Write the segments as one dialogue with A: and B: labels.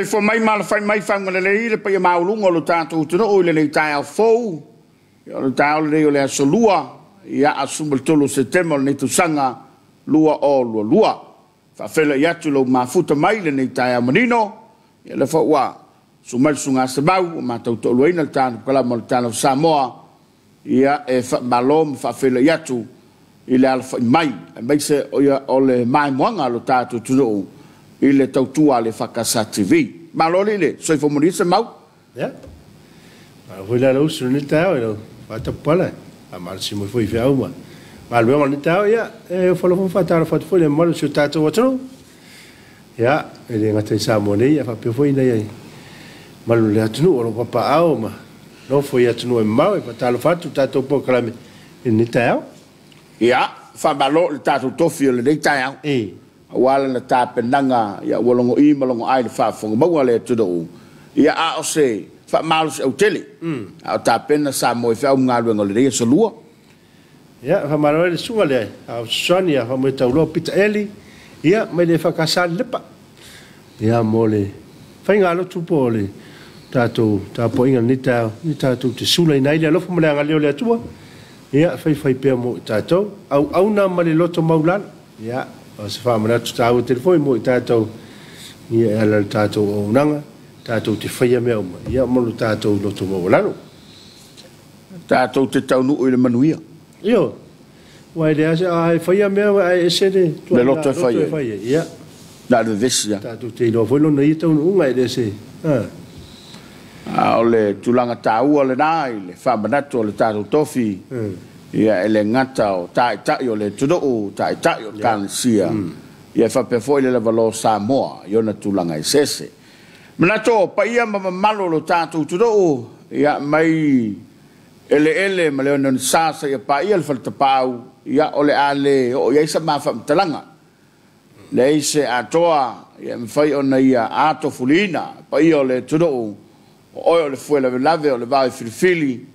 A: Soifua mai ma alafai mai fagalelei le paia maualuga o lo tatou atunuu i lenei taeao fou. O le taeao lenei o le aso Lua, ia, aso 13 o Setema o lenei tausaga 2022. Faafeiloai atu i lou mafuta mai i lenei taeao manino. Ia, lea foi ua susu mai le Susuga Semau ua matou toaluaina le tatou kalama o le Talofa Samoa. Ia, e faamalo ma faafeiloai atu i le alafai mai, aemaise o le maimoaga o lo tatou atunuu i le tautua a le EFKS TV. Malo alii le soifua manuia Semau.
B: Ia, malo foi le ala usu i lenei taeao i lau faatapupala, faamalosi mai foi i feau ma galuega o lenei taeao. Ia, e ofo alofa ma faatalofa atu foi i le mamalu o si o tatou atunuu. Ia, e le gata i Samoa nei, ae faapea foi nai mamalu o le atunuu o lo o papaaao ma nofo i atunuu e mamao. E faatalofa atu i le tatou polokalame i lenei taeao.
A: Ia, faamalo i le tatou tofi o lenei taeao. Aua lana tapenaga, ia, ua logo'i ma logo'ai le faafofoga maua a le atunuu. Ia, a o se faamalosiau tele, a o tapena Samoa i feau ma galuega o lenei aso Lua.
B: Ia, faamalo ai le susuga lea a o fesoasoani ia Faamanuiatauloa Peter Eli, ia, mai le EFKS Lelepa, ia, mo le faigalotu po o le tatou tapuaiga i lenei taeao, ia tatou te sulaina ai le alofa ma le agalelei o le Atua, ia, faifai pea mo i tatou, auauna ma le loto maualalo. Ia, o se faamanatu taua tele foi mo i tatou, ia, e ala i le tatou auaunaga, tatou te faia mea uma, ia, ma lo tatou loto maualalo.
A: Tatou te taunuu i le manuia.
B: Ioe. Aua e leai a e faia mea ae ese le
A: le loto e fai ai.
B: Ia.
A: Na o le vevesi lava.
B: Tatou te iloa foi lona ia taunuuga e le se.
A: A o le tulaga taua lena i le faamanatu o le tatou tofi, ia, e le gata o taitai o le atunuu, taitai o le Ekalesia, ia, e faapea foi le lavaloa o Samoa i ona tulaga eseese. Manatu o paia ma mamalu o lo tatou atunuu, ia, mai eleele ma le oneone sa seia paia le faletapaau, ia, o le a le oo i ai sa ma faamatalaga. Leai se atoa, ia, e mafai ona ia atofuliina paia o le atunuu, o oe o le fue lavelave o le vao e filifili,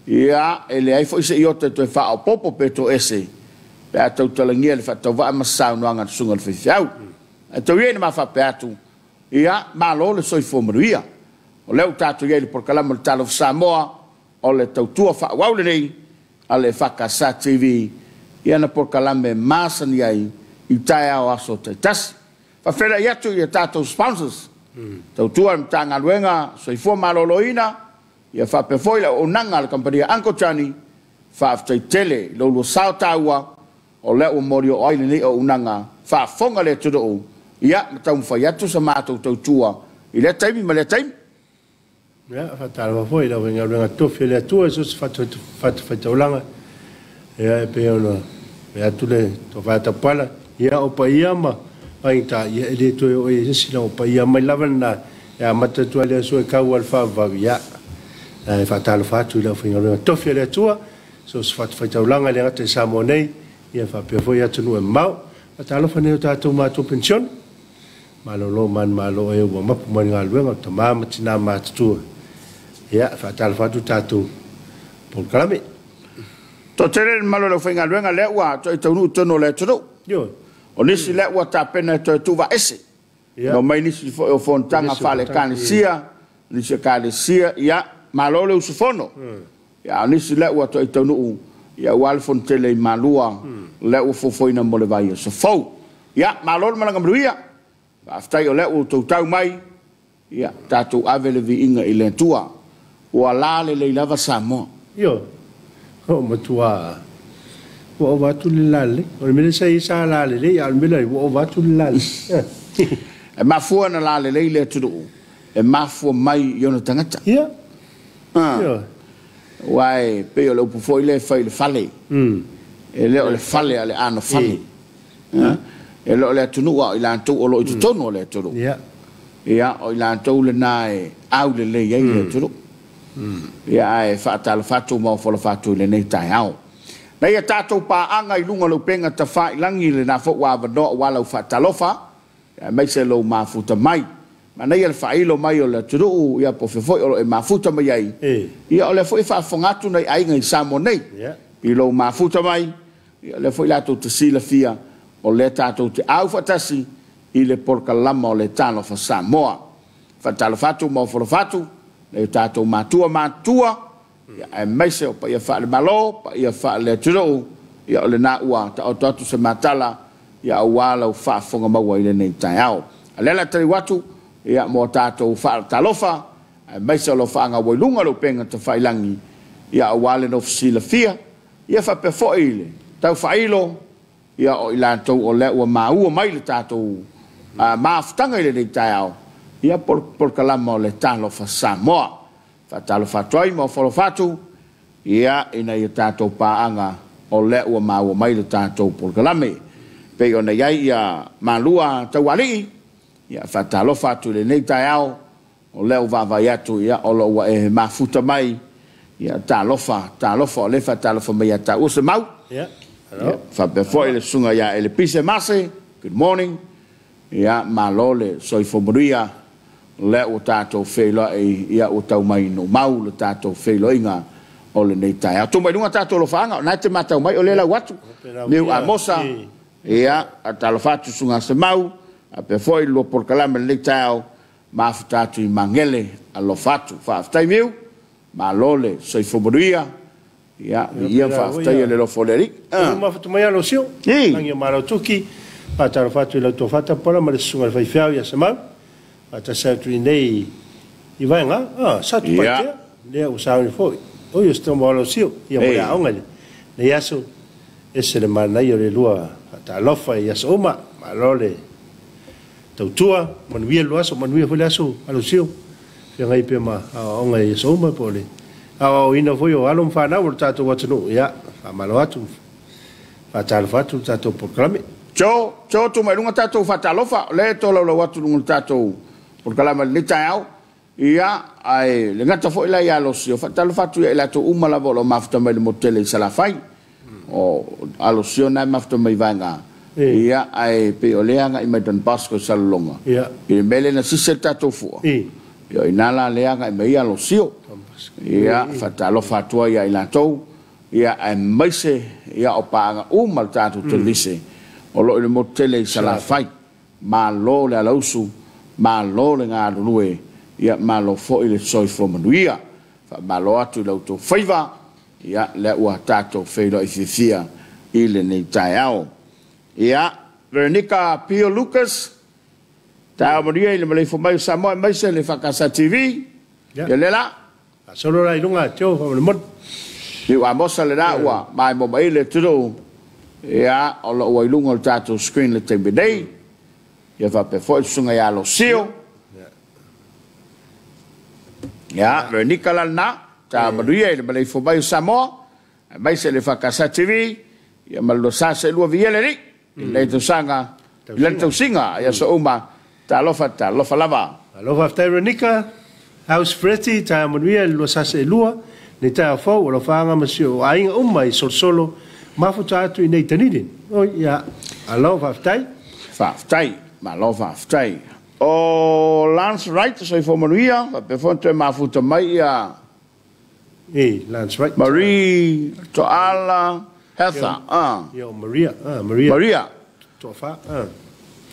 A: ia, e leai foi se iota e toe faaopoopo pe toese pe a tautalagia le faatauvaa ma saunoaga a le susuga i le faifeau. Ae tau ia ina ma faapea atu, ia, malo le soifua manuia. O lea ua tatou i ai i le polokalame o le Talofa Samoa, o le tautua faaauau lenei a le EFKS TV i ana polokalame masani ai i taeao aso taitasi. Faafeiloai atu i a tatou sponsors, tautua i le Matagaluega Soifua Maloloina, ia faapea foi le auaunaga a le kamupani Uncle Johnny. Faafetai tele i lo oulua sao taua, o lea ua molioo ai lenei auaunaga faafofoga le atunuu, ia, ma taumafai atu sa matou tautua i lea taimi ma lea taimi.
B: Ia, faatalofa foi i le aufaigaluega tofi a le Atua i so o se fatafaitaulaga. Ia, e pei ona fai atu le tofa tapala, ia, o paia ma faigata, ia, e le toe oo i ai se isi, o paia mai lava lena e amata atu lava i le aso e tau lava i le faavavau. Ia, e faatalofa atu i le aufaigaluega tofi a le Atua, so o se fatafaitaulaga e le gata i Samoa nei, ia faapea foi atunuu e mamao. Faatalofa nei o tatou matua penisione, malolo manumalo e ua mapu mai le galuega o tama ma tina matutua. Ia, faatalofa atu tatou polokalame.
A: Toatele le mamalu o le aufaigaluega lea ua toe taunuu i totonu o le atunuu.
B: Ioe.
A: O nisi lea ua tapena e toe tuuvaese.
B: Ia.
A: Na omai nisi foi o fonotaga
B: Nisi o fonotaga,
A: faale-ekalesia, nisi o ekalesia, ia, malo le usufono. Ia, a o nisi lea ua toe taunuu, ia, aua le fonotele i Malua, lea ua fuafuaina mo le vaiaso fou. Ia, malo le malaga manuia. Faafetai o lea ua outou tau mai, ia, tatou ave le viiga i le Atua. Ua la lelei lava Samoa.
B: Ioe. O matua ua ova atu le lalelei. O le mea lea sa i ai sa lalelei, a o le mea lea ua ova atu le lalelei.
A: E mafua na lalelei le atunuu, e mafua mai i ona tagata.
B: Ia. Ioe.
A: Aua e pei o le upu foi lea e fai i le fale. E le o le fale a le anofale. E le o le atunuu a o i latou o lo o i totonu o le atunuu.
B: Ia.
A: Ia, o i latou lena e aulelei ai le atunuu. Ia, ae faatalofa atu ma ofo atu i lenei taeao. Na ia tatou paaga i luga o le upega tafailagi lena foi ua avanoa aua lau faatalofa, aemaise lou mafuta mai. Manaia le faailo mai o le atunuu, ia, po o fea foi o lo o e mafuta mai ai. Ia, o lea foi e faafofoga atu nai aiga i Samoa nei. I lou mafuta mai, ia, o lea foi latou te silafia, o lea tatou te au faatasi i le polokalama o le Talofa Samoa. Faatalofa atu ma ofolofa atu nai o tatou matua matutua, ia aemaise o paia faale-Malo, paia faale-atunuu, ia o lena ua taoto atu se matala, ia aua lau faafofoga maua i lenei taeao. A o lea o le a taliu atu, ia mo tatou faatalofa, aemaise o alofaaga ua i luga o le upega tafailagi, ia aua le nofo silafia, ia faapea foi le taufaailo, ia o i latou o lea ua maua mai le tatou mafutaga i lenei taeao, ia polokalama o le Talofa Samoa. Faatalofa atu ai ma ofolofa atu, ia ina ia tatou paaga o lea ua maua mai le tatou polokalame. Pei ona i ai ia Malua Taualii, ia faatalofa atu i lenei taeao, o lea ua vaavaai atu, ia o lo ua e mafuta mai, ia talofa, talofa, o lea faatalofa mai ia taua se mau.
B: Ia,
A: faapea foi le susuga ia Elepise Mase, good morning. Ia malo le soifua manuia, lea ua tatou feiloai, ia ua tau mai no mau le tatou feiloaiga o lenei taeao. Tuu mai luga tatou alofaaga, o na e te matau mai o lea lau atu, Niu Amosa, ia talofa atu susuga Semau, faapea foi le lua polokalame lenei taeao, mafuta atu i Magele, alofa atu. Faafetai Miu, malo le soifua manuia, ia ia faafetai le alofa o le Alii.
B: Mafuta mai alo sio, langi o malo tuki, faatalofa atu i lau tofa tapola ma le susuga i le faifeau ia Semau, faatasi atu i nei i vaega, sa tupaitea, lea ua sauni foi, oi o se tama alo sio, ia mo le aoga nei aso, ese le manaia o le lua faatalofa i aso uma, malo le tautua, manuia le aso, manuia foi le aso alo sio, feagai pea ma aoaoga i aso uma, po o le aoaoina foi o alo ma fanau o le tatou atunuu, ia faamalo atu, faatalofa atu le tatou polokalame.
A: Tso tu mai luga tatou faatalofa, o lea e tolaulau atu luga le tatou polokalame lenei taeao, ia ae le gata foi la ia Alosio, faatalofa atu ia i latou uma lava o lo o mafuta mai le motu tele i Salafai. O Alosio na e mafuta mai vaega, ia ae pei o lea agai mai Don Bosco i Salelologa, i le mea lea na sisi ai le tatou fua, ia o ina la lea agai mai Alosio. Ia faatalofa atu ai ia i latou, ia aemaise ia o paaga uma le tatou televise o lo o i le motu tele i Salafai. Malo le alausu, malo le galulue, ia malo foi le soifua manuia. Faamalo atu i la outou faiva, ia lea ua tatou feiloai fiafia i lenei taeao. Ia Veronica Pio Lucas, taeao manuia i le maleifua mai o Samoa aemaise le Fakasa TV. Ia lea la.
B: Solo la i luga, teo faamolemole.
A: Niu Amosa le la ua maemo mai le atunuu, ia o lo o ua i luga o le tatou screen le taimi nei. Ia faapea foi le susuga ia Alosio. Ia Veronica la lena, taeao manuia i le maleifua mai o Samoa, aemaise le Fakasa TV, ia ma le 242 viia le Alii, i lenei tausaga, i lana tausiga, ia aso uma, talofa, talofa lava.
B: Alofa faafetai Veronica, House Freddy, taeao manuia i le 242, nei taeao fou, alofaaga ma si o aiga uma i Solosolo, mafuta atu i nei Dunedin. Oi, ia, alo, faafetai.
A: Faafetai, malo faafetai. O Lance Wright, soifua manuia, faapea foi ona toe mafuta mai ia
B: Lance Wright.
A: Marie Toala Heather.
B: Ia, o Maria, Maria.
A: Maria.
B: Toafa.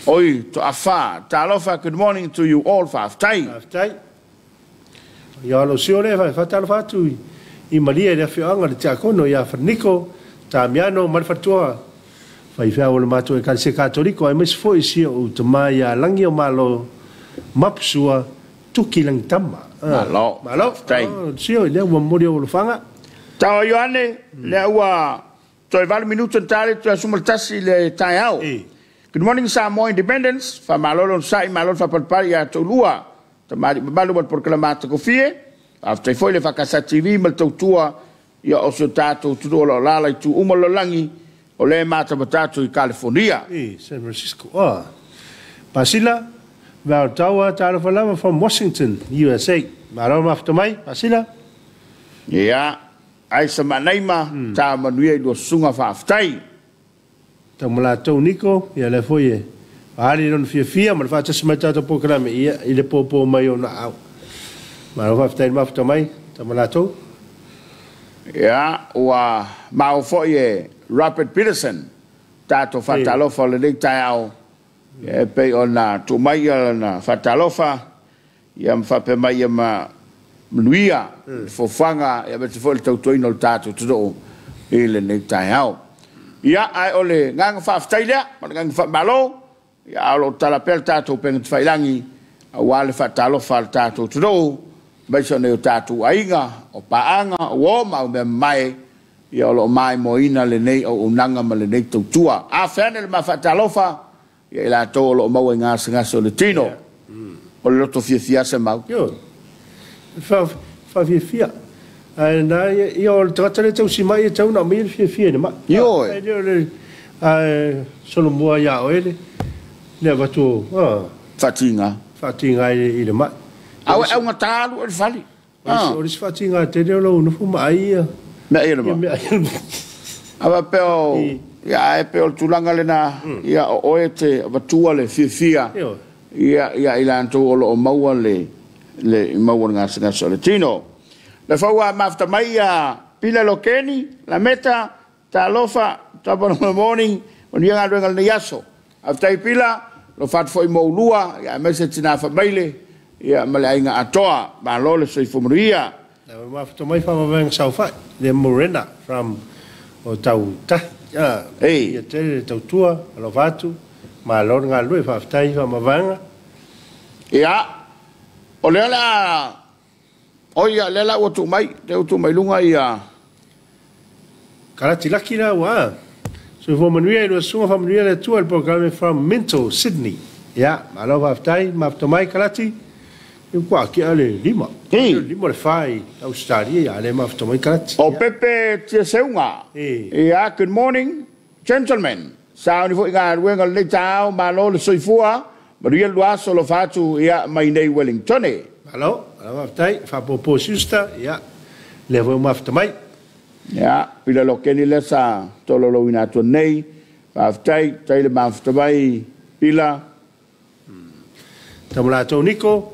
A: Oi, Toafa. Talofa, good morning to you all, faafetai.
B: Faafetai. Ia alo sio le faatalofa atu i Maria i le afioaga le Tiakono ia Ferniko, Tamiano ma le Faletua. Faifeau o le matou Ekalesia Katoliko aemaise foi si ou tama ia Langi o Malo Mapusua Tuki Langitama.
A: Malo.
B: Malo.
A: Faafetai.
B: Sio i lea ua momoli o alofaga.
A: Tao Ioane, lea ua toe 8 minuto na tali toe 11 le taeao. Good morning Samoa Independence, faamalo le onosai, malo le faapalipali ia toulua, tamalii mamalu ma le polokalame matagofie. Faafetai foi le Fakasa TV ma le tautua ia o si o tatou atunuu o lo o alaala i itu uma o le lalolagi, o lea e matamata atu i California.
B: San Francisco. Pasila, Vaotaua, talofa lava from Washington, USA. Malo mafuta mai, Pasila.
A: Ia, Aisa Manaima, ta manuia i lua susuga faafetai.
B: Taumalatou Niko, ia lea foi e faaali lona fiafia ma le faatasi mai tatou polokalame, ia i le popo mai o na au. Malo faafetai le mafuta mai, Taumalatou.
A: Ia, ua maua foi e Robert Peterson, tatou faatalofa o lenei taeao, e pei ona tuu mai ia lana faatalofa, Ia ma faapea mai ia ma manuia le foafoaga ia aemaise foi le tautuaina o le tatou atunuu i lenei taeao. Ia, ae o le agaga faafetai lea ma le agaga faamalo, ia a o lo o tatala pea le tatou upega tafailagi aua le faatalofa a le tatou atunuu, aemaise o nai o tatou aiga, o paaga, o uo ma au mea mamae, ia o lo o maimoaina lenei auaunaga ma lenei tautua. A feane le ma faatalofa, ia i latou o lo o maua i gasegase o le tino, o le loto fiafia se mau.
B: Ioe. Faafiafia. Ae na ia o le tagata lea e tausi mai e tatau ona aumaia le fiafia i le mai.
A: Ioe.
B: Ae le o le ae solomua ia oe le le avatu o
A: Faatiga.
B: Faatiga i le mai.
A: A ua augata alu oe i le fale.
B: O le isi faatiga tele o lou nofo ma ai ia
A: Mea ai o le mai.
B: Mea ai o le mai.
A: A faapea o ia ae pei o le tulaga lena, ia o oe e te avatua le fiafia ia ia i latou o lo o maua le le maua le gasegase o le tino. Le fau a mafuta mai ia Pila Lokeni, Lameta, Talofa, top of the morning, manuia galuega i lenei aso. Faafetai Pila, alofa atu foi mo oulua, ia aemaise tina faamaile, ia ma le aiga atoa. Malo le soifua manuia.
B: Ua mafuta mai faamavaega saofai le Morena from o Tautahi.
A: Ei.
B: Ia tele le tautua, alofa atu, malo le galulue, faafetai faamavaega.
A: Ia, o lea o le a, oi ia, lea la ua tuu mai, lea ua tuu mai luga ia.
B: Kalati laki la ua. Soifua manuia i lua susuga faamanuia le Atua i le polokalame from Minto, Sydney. Ia, malo faafetai, mafuta mai Kalati. Ia ua ati'a le lima.
A: Ei.
B: Le lima o le fa i Ausetalia, ia lea mafuta mai Kalati.
A: O Pepe Tiaseuga.
B: Ei.
A: Ia, good morning, gentlemen. Sauni foi galuega o lenei taeao, malo le soifua, manuia le luaso alofa atu ia mai nei Wellingtone.
B: Malo, malo faafetai, faapopo sister, ia, lea foi ua mafuta mai.
A: Ia, pila lokeni lea sa tolaulauina atu nei, faafetai, tai le mafuta mai Pila.
B: Tama latou Niko,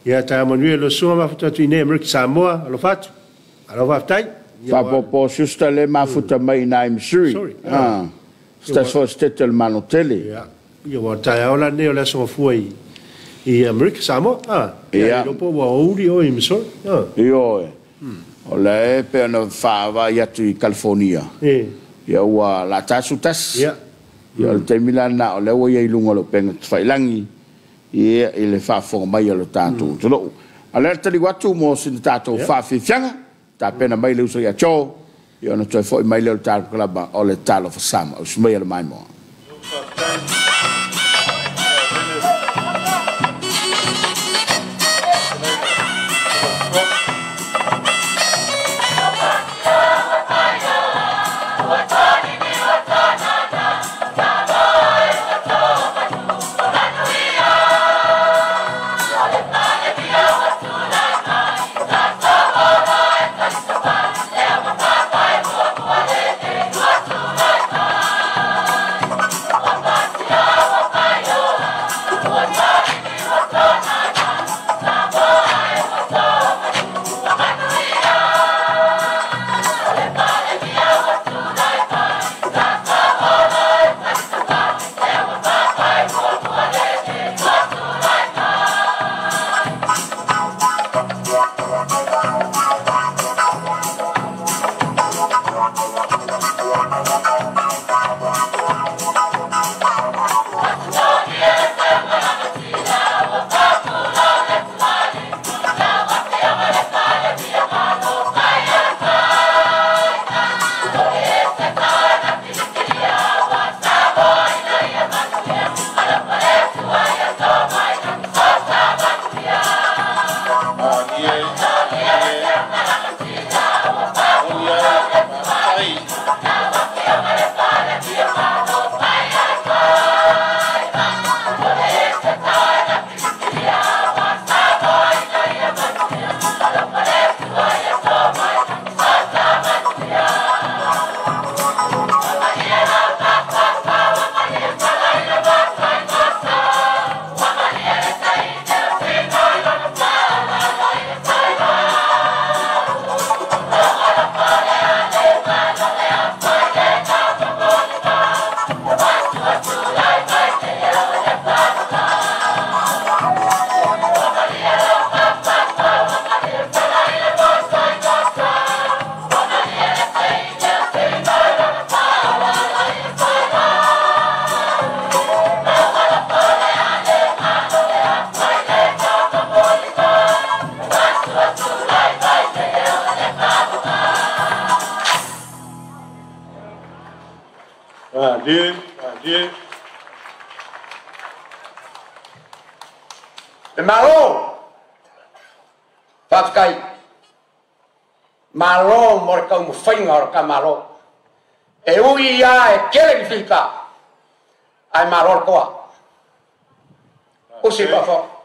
B: ia taeao manuia i lua susuga mafuta atu i inei Amerika Samoa, alofa atu. Malo faafetai.
A: Faapopo sister lea mafuta mai ina i Missouri.
B: Sorry.
A: Ah, se tasi foi o setete o le Malo tele.
B: Ia, ia ua taeao la lenei o le aso gafua i Amerika Samoa. Ah,
A: Ia.
B: ia iloa po ua aoauli oe i Missouri. Ah.
A: Ioe. O lea e pei ona faavaai atu i California.
B: E.
A: Ia ua la tasu tasi.
B: Ia.
A: Ia o le taimi la lena o lea ua i ai i luga o le upega tafailagi ia i le faafofoga mai a lo tatou atunuu. A o lea e taliu atu mo sina tatou faafiafiaga, tapena mai le uso ia Joe, ia ona toe foi mai lea o le tatou kalama o le Talofa Samoa. Ausi maia le maimoa.
B: Malie, malie.
C: Le malo. Faafetai. Malo mo le taumafaiga o le tamālō. E ui ia e tele ni fita. Ai malo le toa. Usi faafofoga.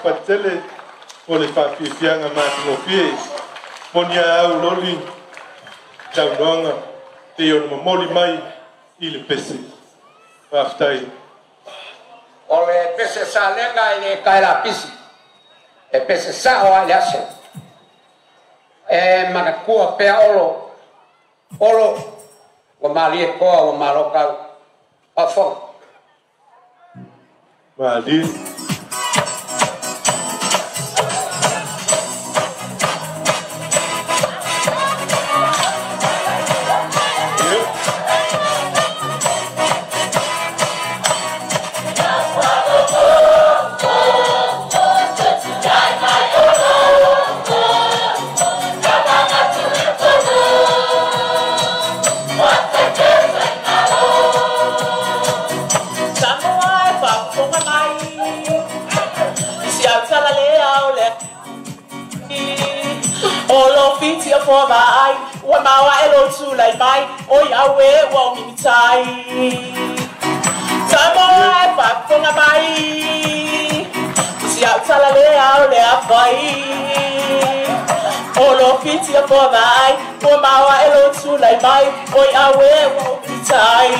B: Patele o le faafiafiaga matagofie moni a au loli saunoaga pei ona momoli mai i le pese. Faafetai.
C: O le pese salega i le kaelapisi e pese sao ai le aso e manatua pea olo olo ua malie toa ua malo kau faafofoga.
B: Malie.
D: fiti o fō vaai, ua maua e lo tūlai mai, oi awe ua o mimitai. Samoa e whafonga mai, si au tala le au le a whai. O lo fiti o fō vaai, ua maua e lo tūlai mai, oi awe ua o mimitai.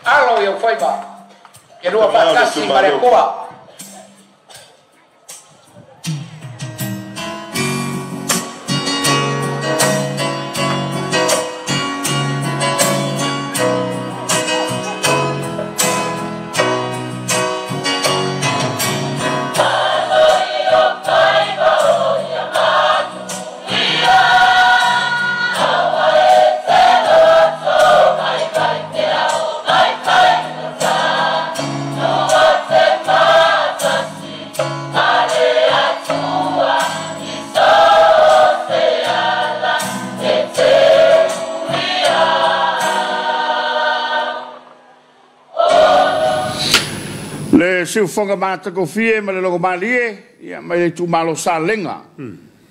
D: Alo iau whaiba, ke rua whakasi marekoa.
A: Le siufoga matagofie ma le logomalie ia mai le itumalo Salega.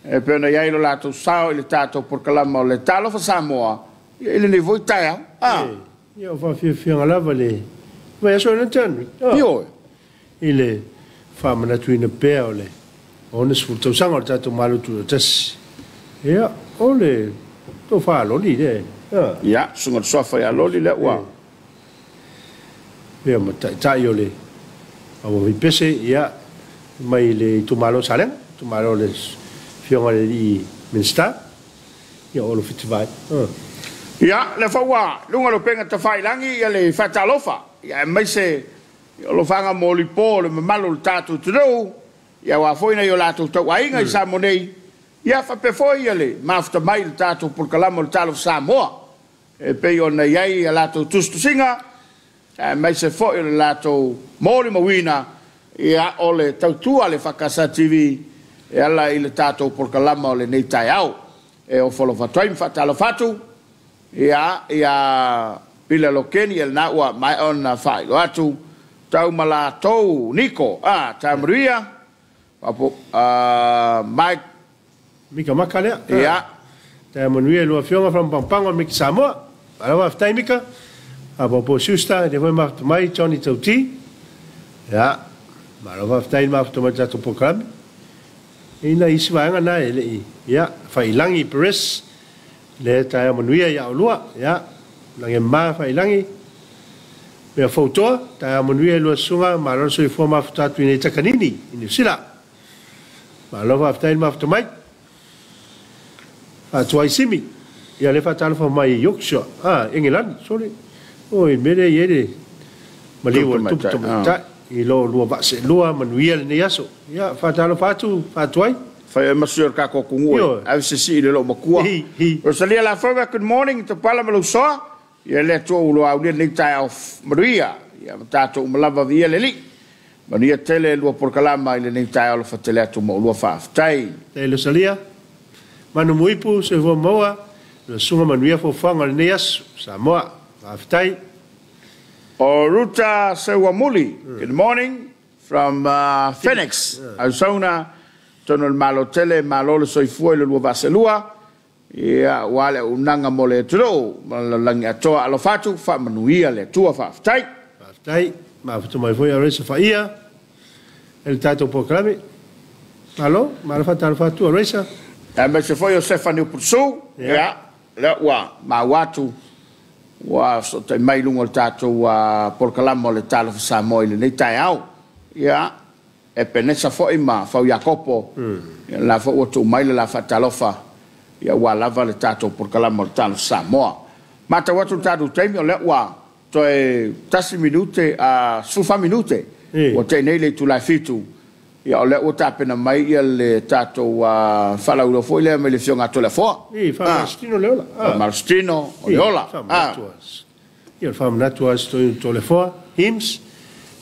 A: E pei ona i ai lo latou sao i le tatou polokalama o le Talofa Samoa ia i lenei foi taeao.
B: Ia o faafiafiaga lava le vaiaso ina tanu.
A: Ioe.
B: I le faamanatuina pea o le 60 tausaga o le tatou Malo Tutoatasi. Ia o le tofa aloli le.
A: Ia susuga le suafa ia Loli lea ua.
B: Ia ma taitai o le aua pese ia mai le itumalo Salega, itumalo le fioga le alii Minisita, ia o lo fitivai.
A: Ia le faua luga lo penga tafailangi ia le faatalofa ia aemaise o lofaga molipo le mamalu o le tatou atunuu ia aua foi nai o latou tauaiga i Samoa nei ia faapea foi ia le mafuta mai i le tatou polokalama o le Talofa Samoa e pei ona i ai ia latou tusitusiga aemaise foi o le latou molimauina ia o le tautua le Fakasa TV e ala i le tatou polokalama o lenei taeao e ofo alofa atu ai ma faatalofa atu ia ia Pila Lokeni ia lena ua maea ona faailoa atu tau ma latou Niko Tamaruia Mike
B: Mika Maka lea.
A: Ia
B: Tamaruia lua afioga faapapaga o Miki Samoa. Malo faafetai Mika. Apopo Schuster, le foi mafuta mai Johnny Tauti. Ia, malo faafetai mafuta mai tatou polokalame. Ina isi vaega na e lei. Ia, Failangi Perez, le taeao manuia ia olua. Ia, lange ma Failangi. Mea fautoa, taeao manuia i lua susuga, malo le soifua mafuta atu i nei Takanini, i Niu Sila. Malo faafetai mafuta mai. Faatuai Simi, ia le faatalofa mai i Yorkshire, Engelani, sole. Oi, mele i ele maliu o le tupu tamaitai. I lo lua vaaseʻelua manuia lenei aso. Ia faatalofa atu faatuai.
A: Fai masu o ka ko kungu. Ave se si le lo makua. Rosalia Lafoga, good morning. Tapala malusoa. Ia le atua ulo aulia nei taeao manuia. Ia tatou malava via le li. Manuia tele lua polokalama i lenei taeao fatele atu ma ulua faafetai.
B: E Rosalia, manu muipu soifua maua, le susuga manuia fofoga o lenei aso. Samoa, faafetai.
A: O Ruta Seuamuli, good morning from Phoenix, Arizona. Tonu le malo tele, malo le soifua i le lua vaaselua. Ia ua le unaga mo le atunuu ma le lalolagi atoa alofa atu faamanuia le Atua faafetai.
B: Faafetai, mafuta mai foi Aresa Faia e le tatou polokalame. Malo, malo faatalofa atu Aresa.
A: Aemaise foi o Sefani Uputusu, ia, lea ua maua atu ua fesootai mai i luga o le tatou polokalama o le Talofa Samoa i lenei taeao. Ia, Epenesa foi ma Fau Iakopo, ia la foi ua tuu mai le la faatalofa, ia ua lava le tatou polokalama o le Talofa Samoa. Matau atu le tatou taimi o lea ua toe 1 minute a 14 minute ua tei nei le itula e 7. Ia o lea ua tapena mai ia le tatou faalauiloa foi lea mai le afioga a Toleafoa.
B: Faamalositino le ola.
A: Faamalositino o le ola.
B: Ia faamanatu a si Toleafoa, hymns.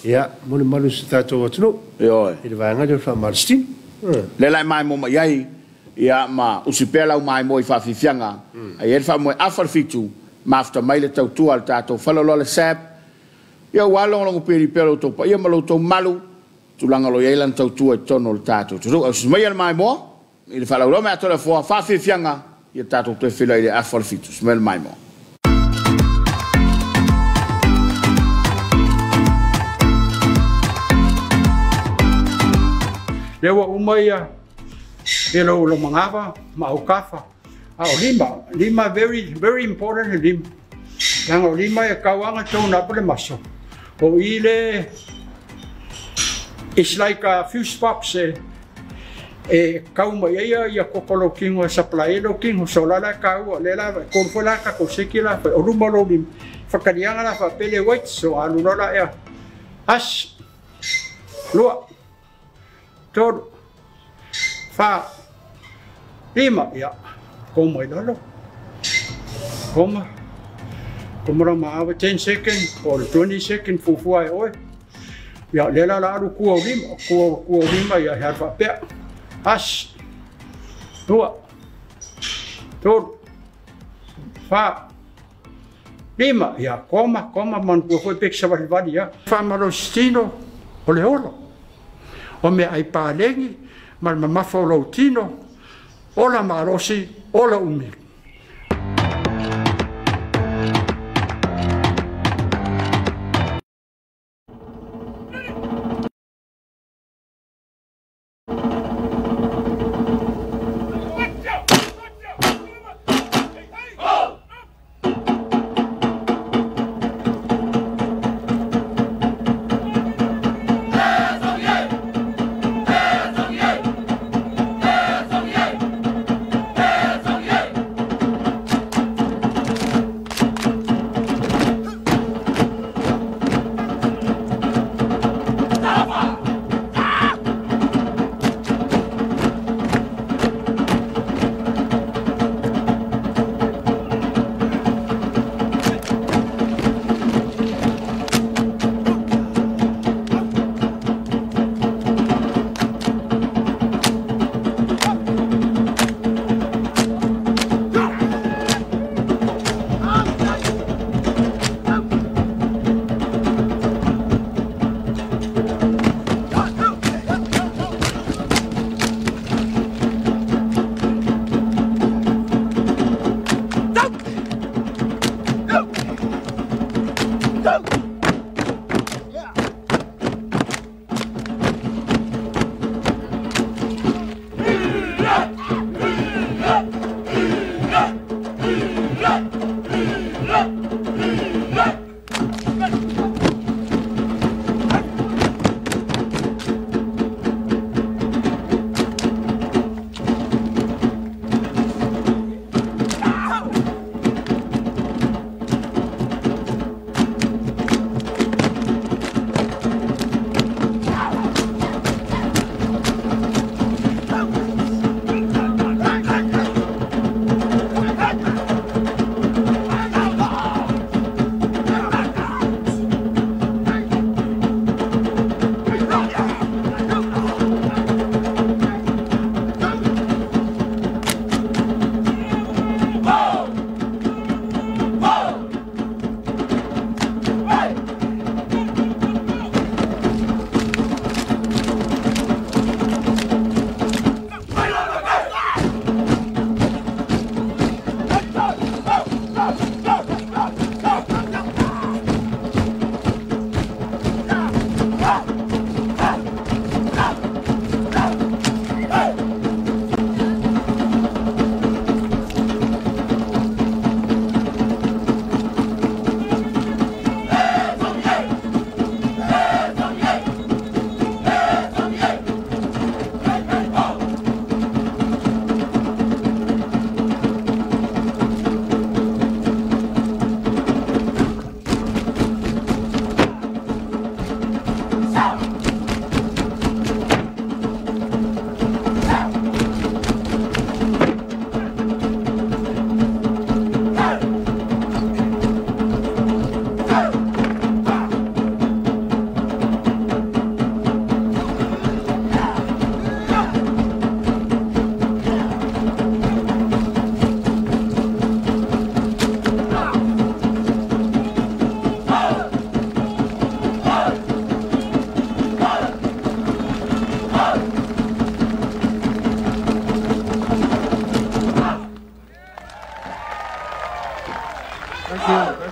B: Ia, mo le malu se tatou atunuu.
A: Ioe.
B: I le vaega lea o le faamalositino.
A: Le la e maemo mai ai, ia ma usi pea lau maemo i faafiafiaga. Ai e le faamoe afa le 7, mafuta mai le tautua le tatou faleoloa le SAP. Ia ua logologo peli pea lo tou paia ma lo tou malu. Tulaga lo iai lana tautua i totonu o le tatou atunuu. Au mai le maimoa i le faalauiloa mai a Toleafoa faafiafiaga ia tatou toe feiloai i le afa o le 7. Usi mai le maimoa.
C: Lea ua uma ia e lo lo mangava ma au kafa. A o lima, lima very very important lima. Langa o lima e kauanga tau na pole maso. O ile it's like a fuse box e kau mai ia ia kokolo kingo supply lo kingo so la la kau le la ko fo la ka ko seki la o luma lo lim fakalianga la fa pele wait so alu la e as lua tolu fa lima ia koma i lalo koma koma la ma 10 second or 20 second fufua e oe ia le la la alu kua o lima kua o lima ia hea whapea as lua tolu fa lima ia koma koma man kua foi pek savalivali ia whamalositino o le olo o mea ai pālegi ma le mamafa o lou tino ola malosi ola umi.
E: Yeah!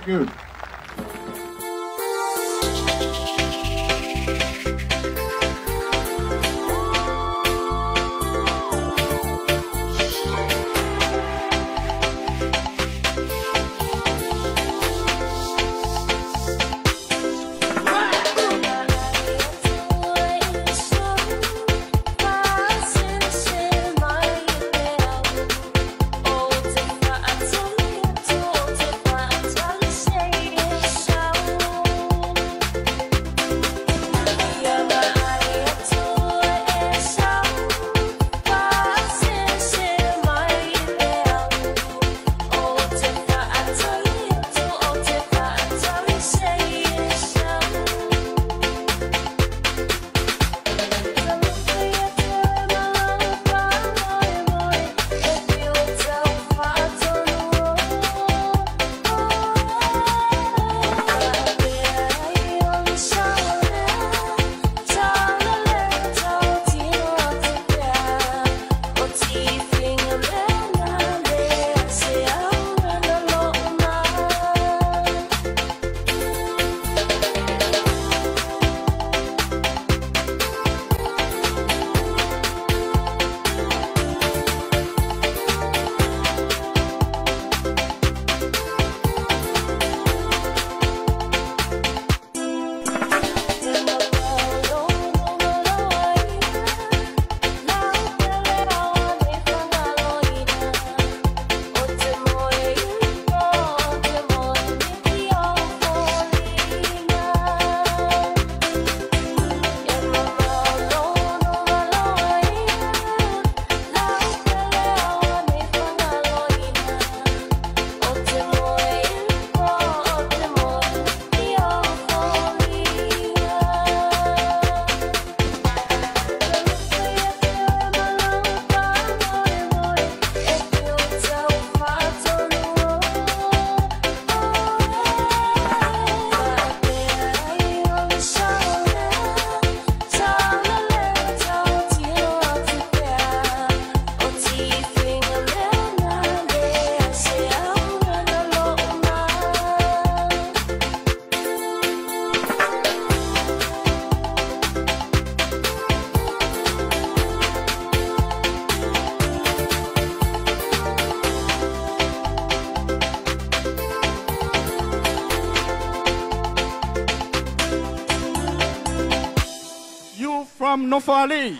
E: Thank you.
F: From Nofoalii.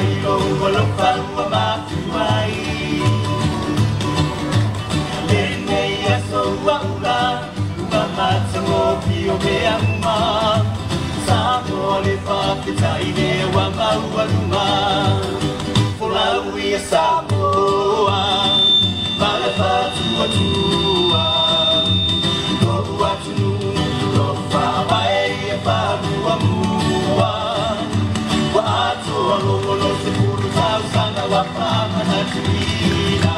D: mai lo alofa ua matuai. Lenei aso ua ula, ua matagofie o mea uma. Samoa le faafetai lea ua maualuga. Folau ia Samoa ma le faatuatua. Lo'u atunuu lou faavae ia faamuamua. Ua atoa logono 10 tausaga ua faamanatuina.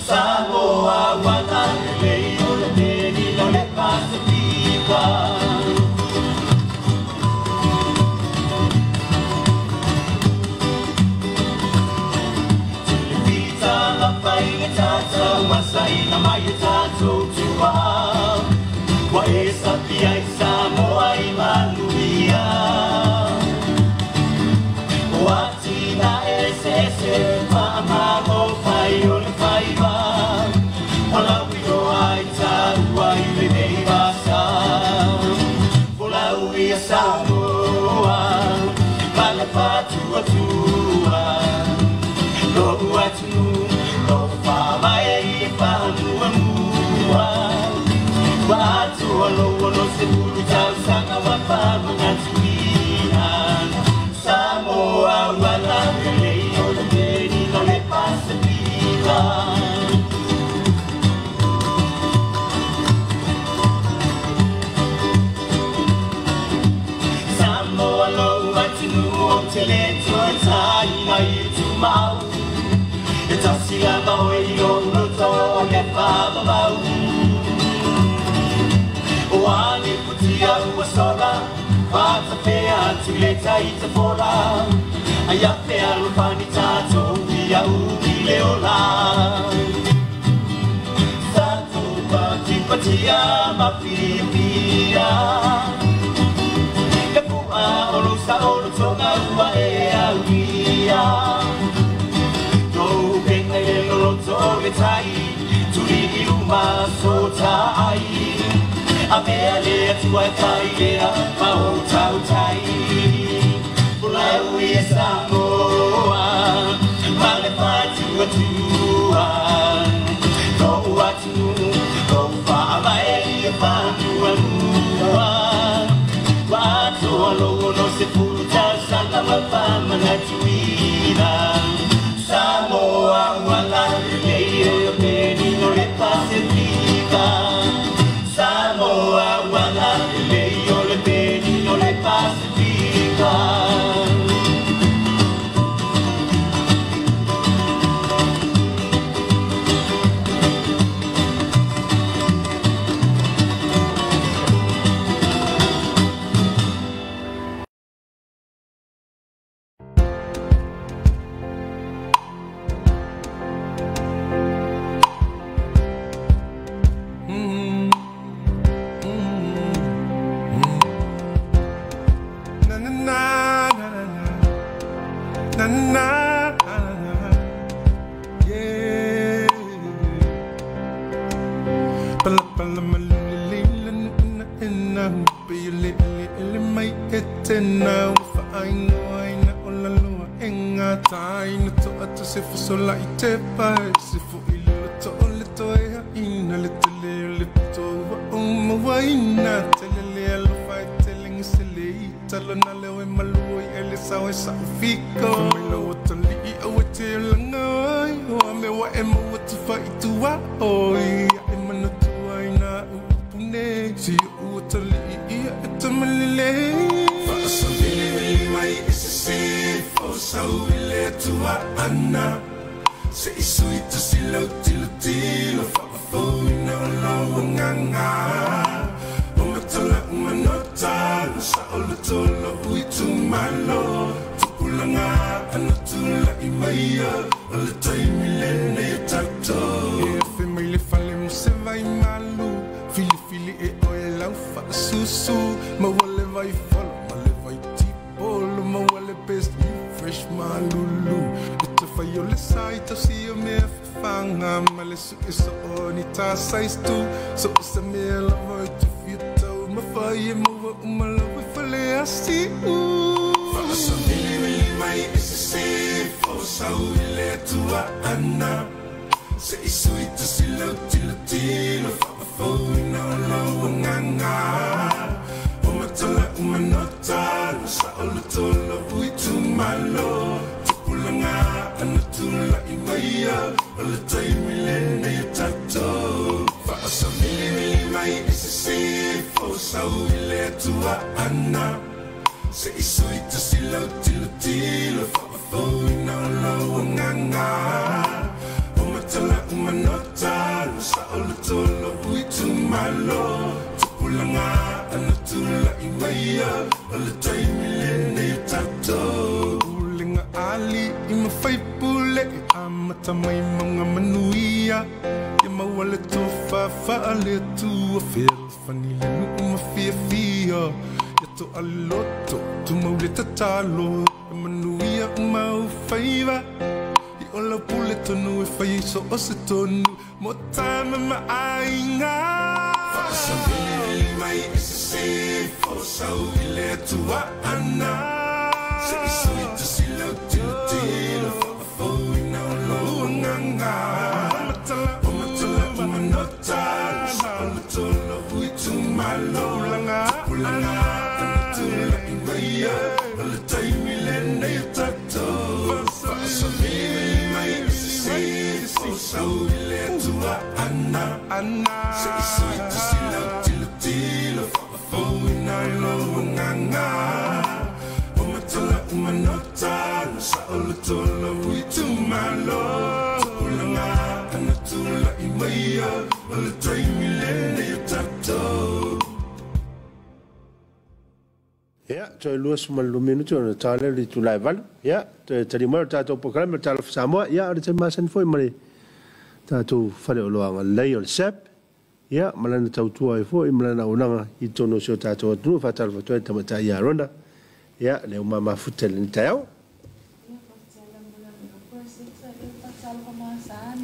D: Samoa ua lalelei o le penina o le Pasefika. Masaina mai e tātou tua. Ua e sapia i Samoa i manuia. O atina e sese, faamago fai o le faiva. O lau iloa i tāua i lenei vasa. Folau ia Samoa ma le faatuatua. Lo'u atunuu lou faavae i faamuamua. Ua atoa lou 60 tausaga ua faamanatuina. Samoa ua lalelei o le penina o le Pasefika. Samoa lou atunuu ou te le toe taina i tumau. E tasi lava oe i lou loto o le faavavau. O a ni futia ua sola, faatafea atu le taitafola. Ai afe alofani tātou ia umi le ola. Tatou patipatia ma fiafia. Le pu'a o lou saolotoga ua e aulia. Tou pega i le loloto o le tai, tuli i luma so tāai. A mea le atua e fai lea ma o tautai. Folau ia Samoa ma le faatuatua. Lo'u atunuu lou faavae ia faamuamua. Ua atoa lou 60 tausaga ua faamanatuina. Samoa ua lalelei o le penina o le Pasefika. Samoa ua lalelei o le penina o le Pasefika.
E: Mai e se se Sau i le tua ana Se isu i tasi lau tilo tilo Faafouina o lau agaga O matala umanota Sa o le tolo ui tumalo Tupulaga ana tula'i maia O le taimi lenei o tatou Faasamili mai i sisifo Sau i le Atua ana Se isu i tasi lau tilotilo Faafouina o lau agaga O matala umanota Sa o le tolo ui tumalo Tupulaga ana tula'i maia O le taimi lenei o tatou Pulega ali i mafaipule E amata mai mauga manuia Ia maua le tofa faale Atua Fealofani le nuu ma fiafia Ia to'aloto tumau le tatalo E manuia uma ou faiva I o lau pule tonu e fai ai so o se tonu Mo tama ma aiga Faasavilivili mai i sisifo Sau i le Atua ana Se isu i tasi lau tilotilo Faafouina o lou agaga O matala umanota Sa o le tolo ui tumalo Tupulaga ana tula'i maia O le taimi lenei o tatou Faasavilivili mai i sisifo Sau i le Atua ana Se isu i tasi lau tilotilo Faafouina o lou agaga O matala umanota Sa o le tolo ui tumalo Tupulaga ana tula'i maia O le taimi lenei o tatou.
B: Ia, toe 22 minuti ona ta lea le itula e 8. Ia, toe tali mai o le tatou polokalame o le Talofa Samoa. Ia, o le taimi masani foi ma le tatou faleoloaga lelei o le SAP. Ia, ma lana tautua ai foi ma lana auaunaga i totonu o si o tatou atunuu. E faatalofa atu ai le tamaitai ia Rona. Ia, lea ua mamafuta i lenei taeao.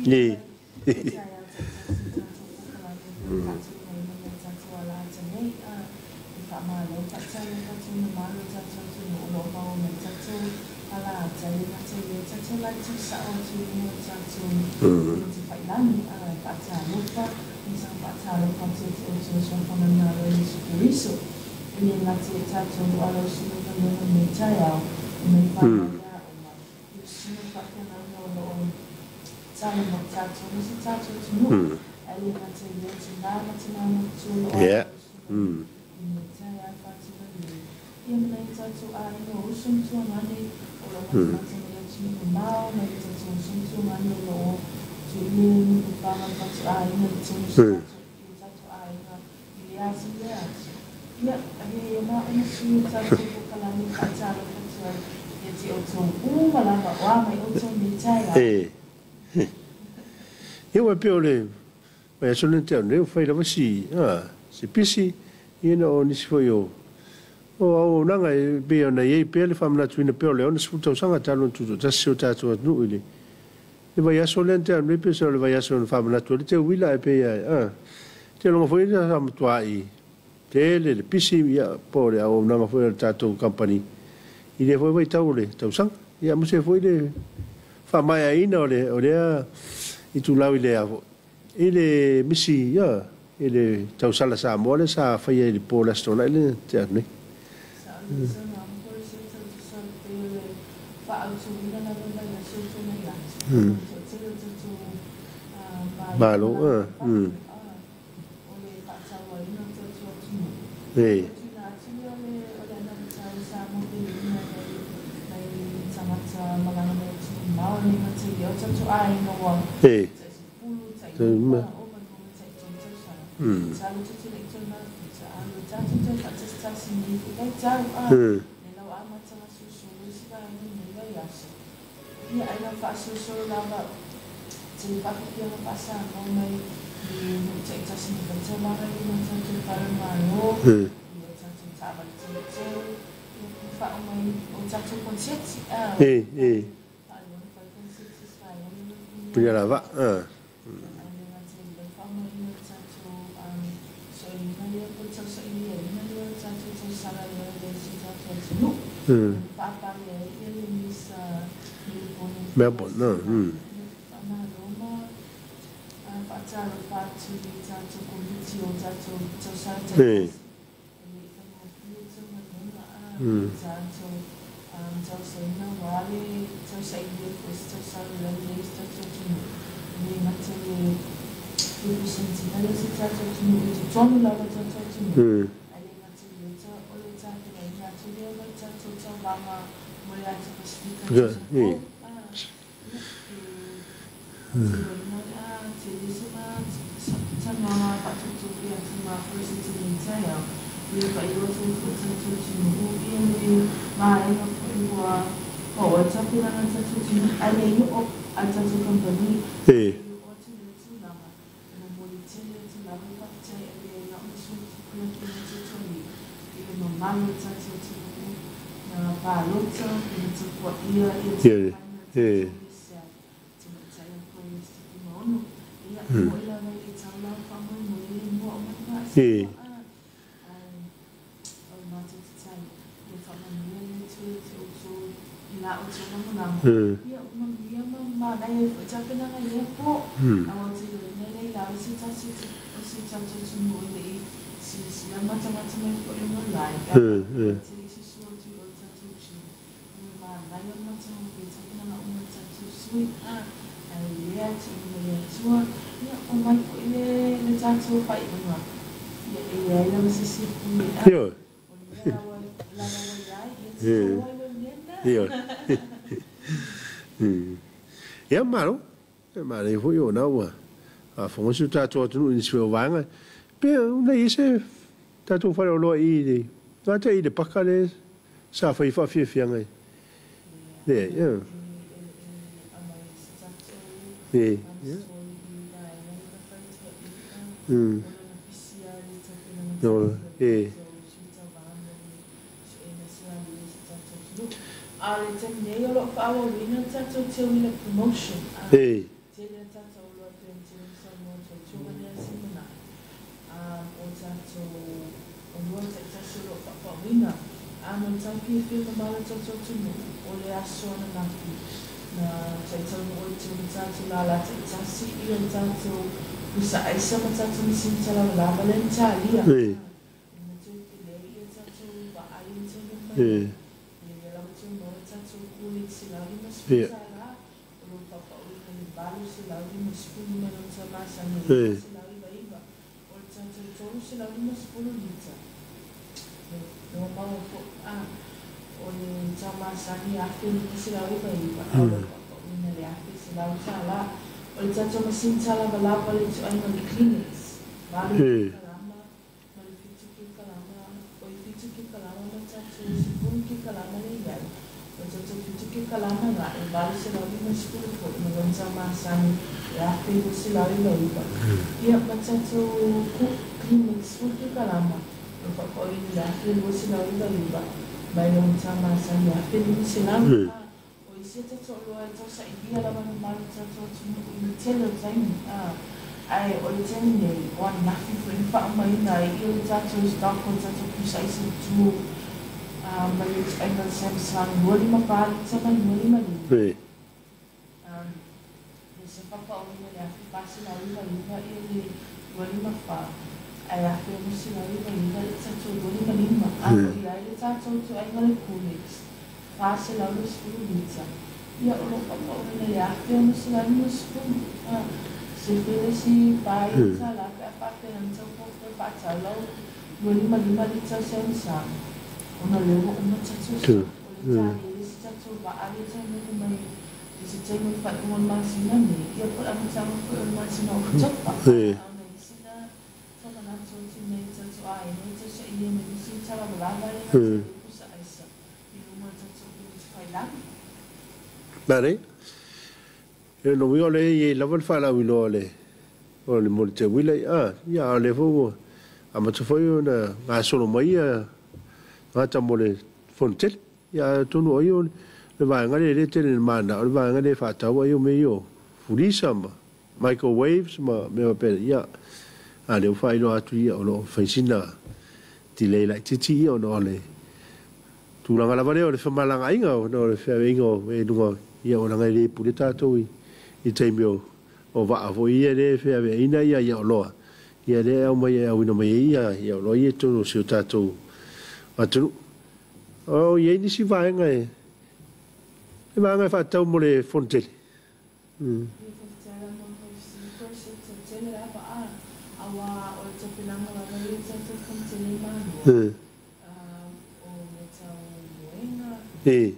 B: Ie. Ia. E. Ia ua pei o le vaiaso lena tea nei ua fai lava si, si pisi, ia na o nisi foi o auaunaga e pei ona i ai pea le faamanatuina pea o le 60 tausaga talu ona tutoatasi si o tatou atunuu i le vaiaso lea na tea nei pei o le vaiaso na faamanatu ai le teuila ae pei ai te loga foi sa matuai tele le pisi ia po o le auaunaga foi a le tatou company i lea foi vaitau o le tausaga ia aemaise foi le faamaeaina o lea itulau i le i le misi ia i le tausala Samoa lea sa faia i le po o le Aso Toonai lea tea atu nei. Malo, E. E. E. E. Punya lava. Melbourne no. E. E. E. E. E. Ia malo, e mare foi o na ua. A fongo su tatou atunuu i nisi o vaega. Pe una i se tatou faleoloa i le gata i le paka le sa fai faafiafiaga ai. Le, ia. E. No, e. E. E. E. Ia. E. E. E. E. Mare, e no wi ole i lava le faalauiloa le o le mo le teuila a ia a le fou a mata foi ona gasolo mai ia gata mo le fonotele ia tonu o ia le vaega le le tele le mana o le vaega le faataua ia me io fulisa ma microwaves ma mea faapena ia a le faailoa atu ia o loo faisina delay laitiiti ia ona o le tulaga lava lea o le femalagaaiga ona o le feaveiga o e luga. Ia o laga e lē pule tatou i taimi o vaa foʻi ia lea e feaveaʻina ia oloa ia lea e aumai e auina mai ai ia oloa ia i totonu o si o tatou atunuu. O i ai nisi vaega e vaega e faatatau mo le fonotele. E.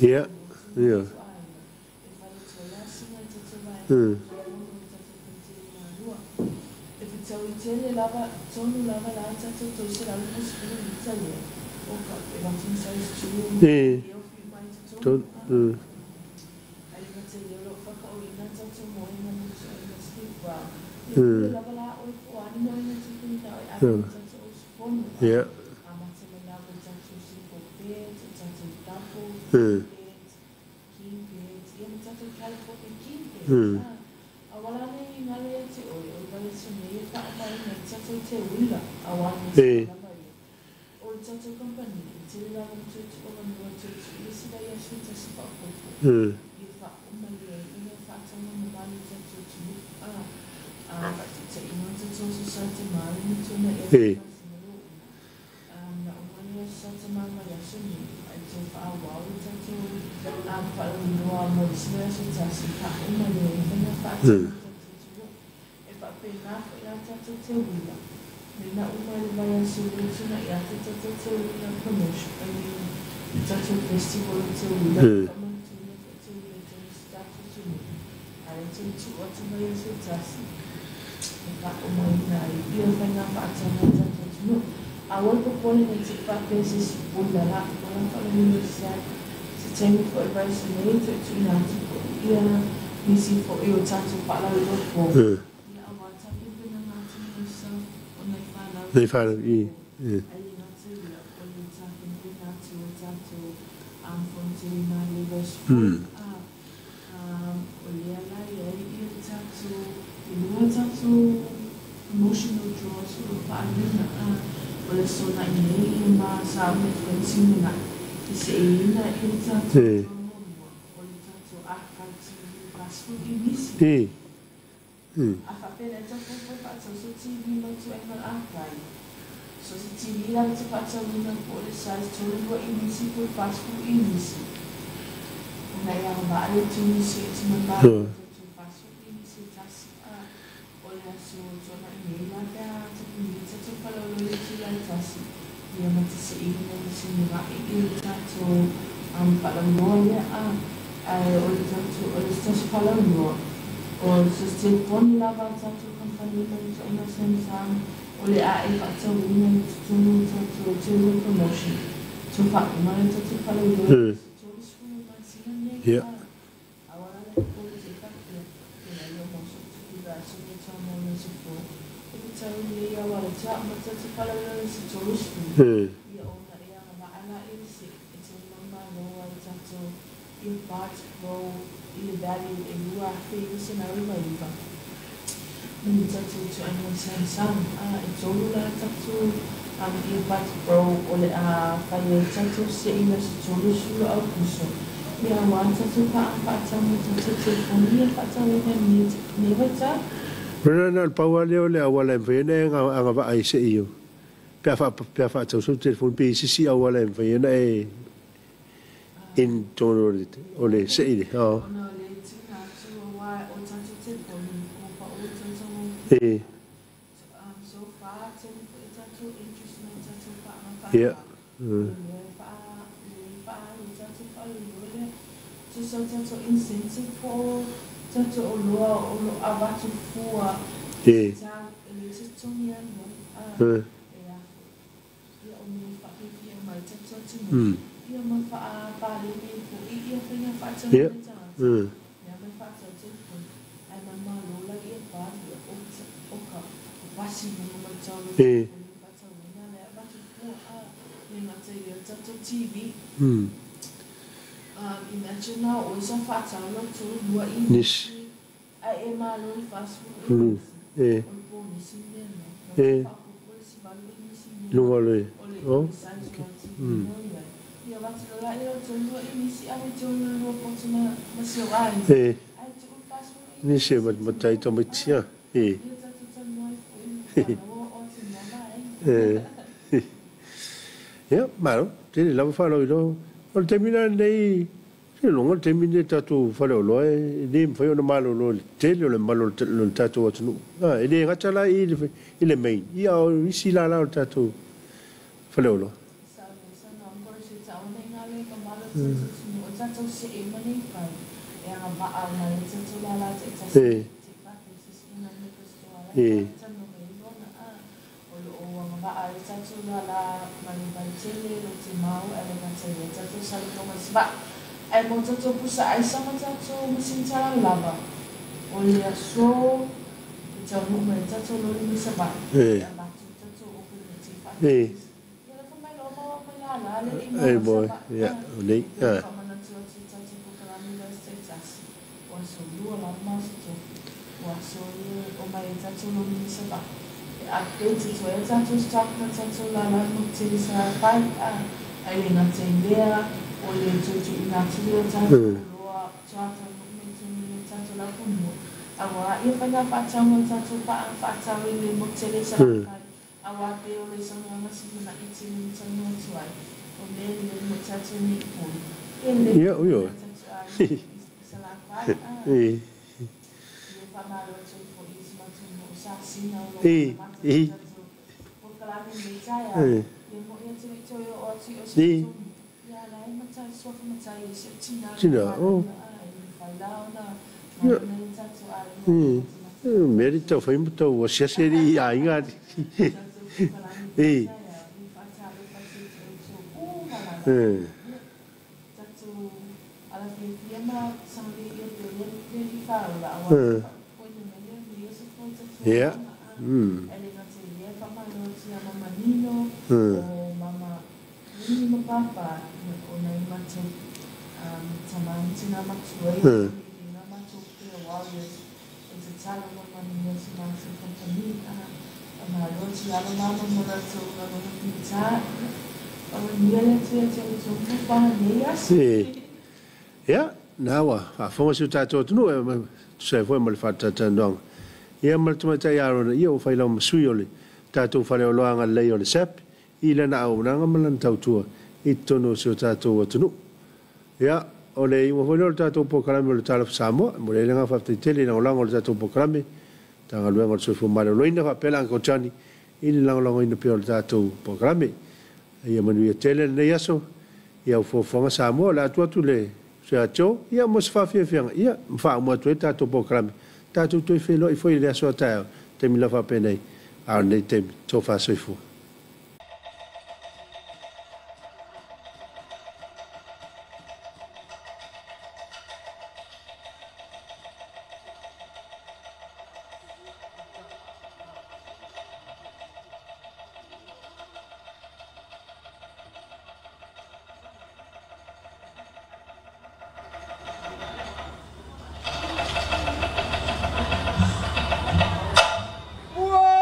B: Ia. Ia. E. Ia. E. E. Nei whanau, i. E. Ia. Rena na paua leo le awala mfai na anga va ai se io. Pe fa tau so telefon pe sisi awala mfai na e in tono o le se ile. Oh. E. Yeah. E. Yeah. E. Nis. E. E. Luga o le o e nisi e matamatai tamaitia e ia malo tele lava faaloiloa o le taimi lenei se loga le taimi lenei tatou faleoloa e le mafai ona malolo i le tele o le mamalu o le tatou atunuu e le gata la i le main ia o isi lala o le tatou faleoloa. E
D: ai mo tatou pusa ai sama tatou masintala lava o le aso e taunuu mai tatou loli ma Savaii e avatu tatou ope ma tifa ia lafo mai loa maua mai lala le i
B: e
D: maua
B: mo ia
D: Savaii
B: o nei
D: ia faamanatu atu i tatou polokalame le aso taitasi o aso lua lava ma aso tolu o aso e o mai ai tatou loli ma Savaii e update atu ai tatou stock ma tatou lala mo tele Salafai ai le gata i lea o le tuutuuina atu lea o tatou oloa tuataunuu mai totonu o tatou laufanua auā ia faiga faatauga o tatou paaga faatau i le motu tele Salafai auā pe o le saunoaga simanai tele ma talanoa atu ai o mea lelei mo tatou nei i Upolu ia lelei
B: ia
D: foi
B: io
D: mo tatou aiga i Salafai
B: e
D: ia faamalo atu ai foi i si matou nuu o Sasina o lo o
B: e
D: matamata i
B: e
D: tatou polokalame i lenei taeao
B: e
D: ia moi atu le i toe oo atu i o si
B: e
D: matou nuu ia la e matai suafa matai e si o tina le
B: tina o
D: malaia e le fai la ona
B: ia
D: malona i tatou aiga o lo o matamata i
B: mea li
D: tatou
B: tau fai ma tau asiasi ali i aiga
D: tatou polokalame i
B: e
D: lenei taeao ia faatalofa atu ia te outou uma lava
B: e
D: ia tatou alafiafia ma sagalei ia pea ia le alii faaola auā le faafofoina mai lea o lenei aso foi tatou
B: ia
D: olaga e le gata i lea faamalo atu ia mama Nino o mama Nini ma Papa o nai matou tamā ma tinā matua ia i ngā matou Prayer Warriors e tatalo ma manuia si matou company faamalo atu ia alo mama mo latou galuega figata faamanuia le atu ia te outou mo nei aso.
B: E ia na ua faafofoga si o tatou atunuu e tusa ai foi ma le faatalatalanoaga ia ma le tamaitai Arona ia ua fai lau ma sui o le tatou faleoloa agalelei o le SAP i lana auaunaga ma lana tautua i totonu o si o tatou atunuu. Ia o le iuga foi lea o le tatou polokalame o le Talofa Samoa, e momoli ai le agaga faafetai tele i lagolago o le tatou polokalame, Matagaluega o le Soifua Maloloina faapea le Uncle Johnny i le lagolagoina pea o le tatou polokalame. Ia manuia tele lenei aso ia au fuafuaga Samoa, o le a atu atu le uso ia Joe ia mo se faafiafiaga ia ma faauma atu ai le tatou polokalame. Tatou toe feiloai foi i le aso a taeao, taimi lava faapenei, a o lenei taimi, tofa soifua.
F: Ua!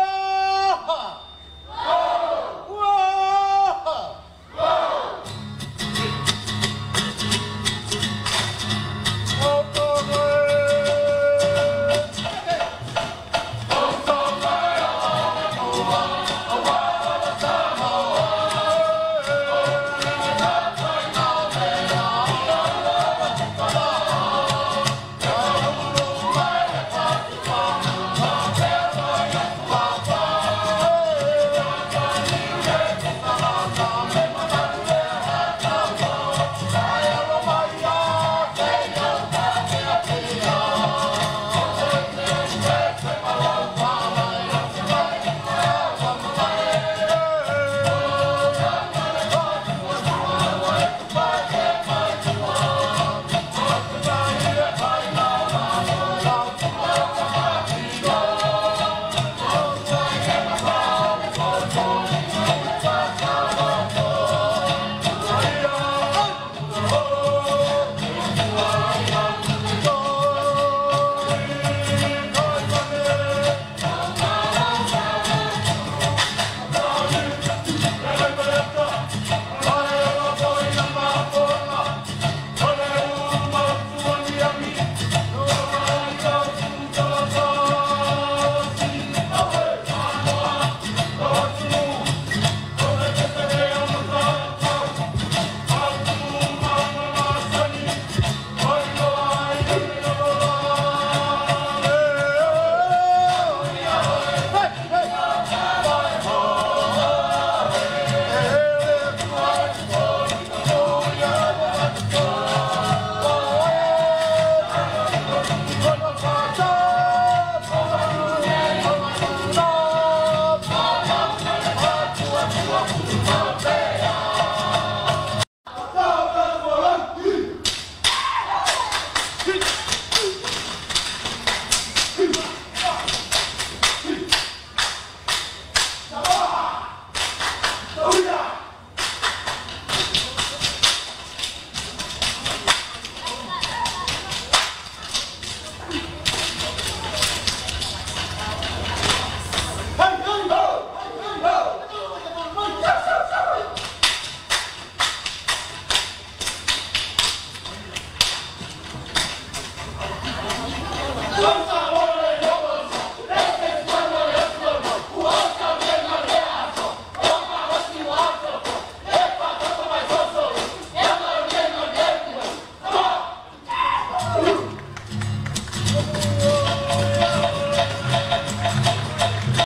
D: Oh.